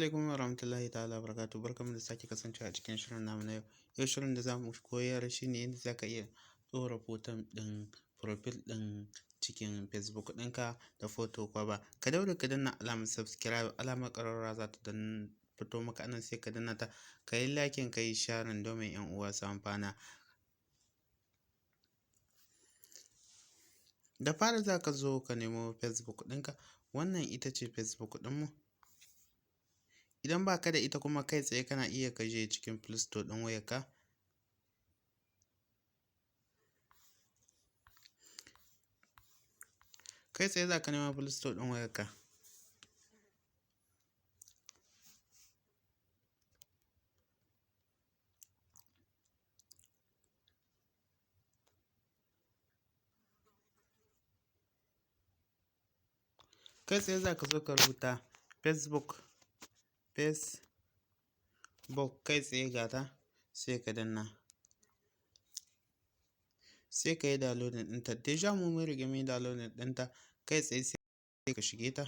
alaikum wa rahmatullahi ta'ala wa barakatuhu. Barkanmu da sake kasancewa a cikin shirin namu na yau. Yau shirin da za mu koyar shi ne yadda za ka iya ɗora hoton ɗin profile ɗin cikin Facebook ɗinka da photo cover. Ka daure ka danna alamar subscribe, alamar ƙararrawa za ta fito maka anan, sai ka danna ta, ka yi liking, ka yi sharing domin 'yan uwa su amfana. Da fari za ka zo ka nemo Facebook ɗinka, wannan ita ce Facebook ɗinmu. Idan ba ka da ita kuma, kai tsaye kana iya ka je cikin Play Store ɗin wayarka. Kai tsaye za ka nemo Play Store ɗin wayarka. Kai tsaye za ka zo ka rubuta Facebook, Facebook kai tsaye ga ta, sai ka danna. Sai ka yi downloading ɗinta. Déjà mu mun riga mun yi downloading ɗinta, kai tsaye sai ka shige ta.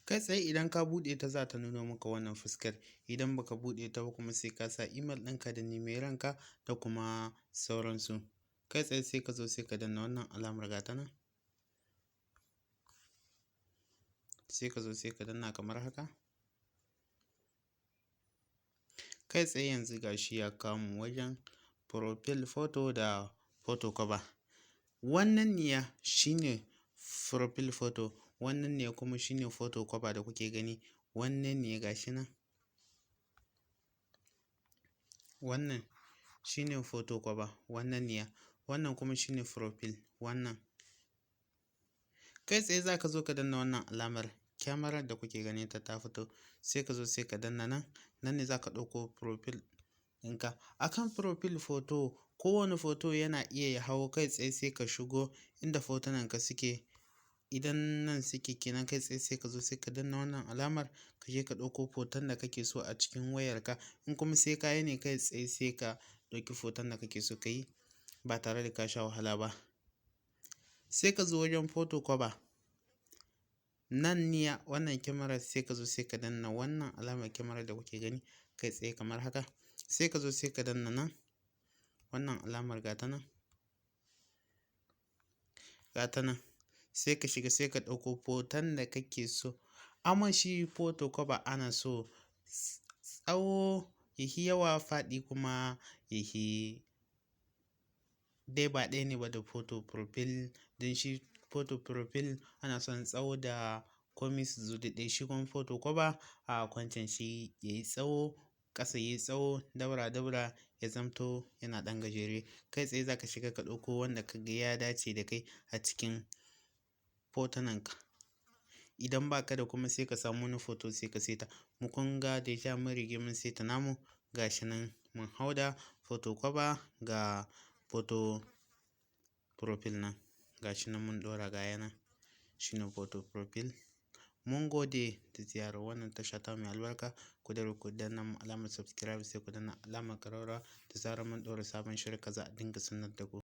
Kai tsaye idan ka buɗe ta, za ta nuno maka wannan fuskar. Idan baka buɗe ta ba kuma, sai ka sa email ɗinka da numeronka da kuma sauransu. Kai tsaye sai ka zo sai ka danna wannan alamar, ga ta nan. Sai ka zo sai ka danna kamar haka. Kai tsaye yanzu ga shi ya kawo mu wajen profile photo da photo cover. Wannan ne shi ne profile photo, wannan ne kuma shi ne photo cover da kuke gani. Wannan ne, ga shi nan. Wannan shi ne photo cover, wannan ne, wannan kuma shi ne profile wannan. Kai tsaye za ka zo ka danna wannan alamar kyamarar da kuke ganin ta, ta fito, sai ka zo sai ka danna nan, nan ne za ka ɗauko profile ɗinka. A kan profile photo, kowane photo yana iya ya hau. Kai tsaye sai ka shigo inda fotunanka suke. Idan nan suke kenan, kai tsaye sai ka zo sai ka danna wannan alamar, ka je ka ɗauko hoton da kake so a cikin wayarka. In kuma sai ka yi ne, kai tsaye sai ka ɗauki hoton da kake so ka yi ba tare da ka sha wahala ba. Sai ka zo wajen photo cover. Nan ne wannan kyamarar, sai ka zo sai ka danna wannan alamar kyamarar da kuke gani kai tsaye kamar haka. Sai ka zo sai ka danna nan, wannan alamar, ga ta nan. Ga ta nan. Sai ka shiga sai ka ɗauko hoton da kake so. Amma shi photo cover ana so tsawo yahi yawa, faɗi kuma yahi dai ba ɗaya ne ba da photo profile. Don shi photo profile ana son tsawo da komai su zo daidai. Shi kuma photo cover a kwancen shi yayi tsawo, ƙasa yayi tsawo, dabra dabra ya zamto yana ɗan gajere. Kai tsaye za ka shiga ka ɗauko wanda ka ga ya dace da kai a cikin fotunanka. Idan ba ka da kuma, sai ka samu wani photo sai ka saita. Mu kun ga déjà mun riga mun saita namu, ga shi nan mun hau da photo cover, ga photo profile nan. Ga shi nan mun ɗora, ga ya nan. Shi ne photo profile. Mun gode da ziyarar wannan tasha ta mai albarka. Ku daure ku danna alamar subscribe, sai ku danna alamar ƙararrawa, da zarar mun ɗora sabon shiri za a dinga sanar da ku.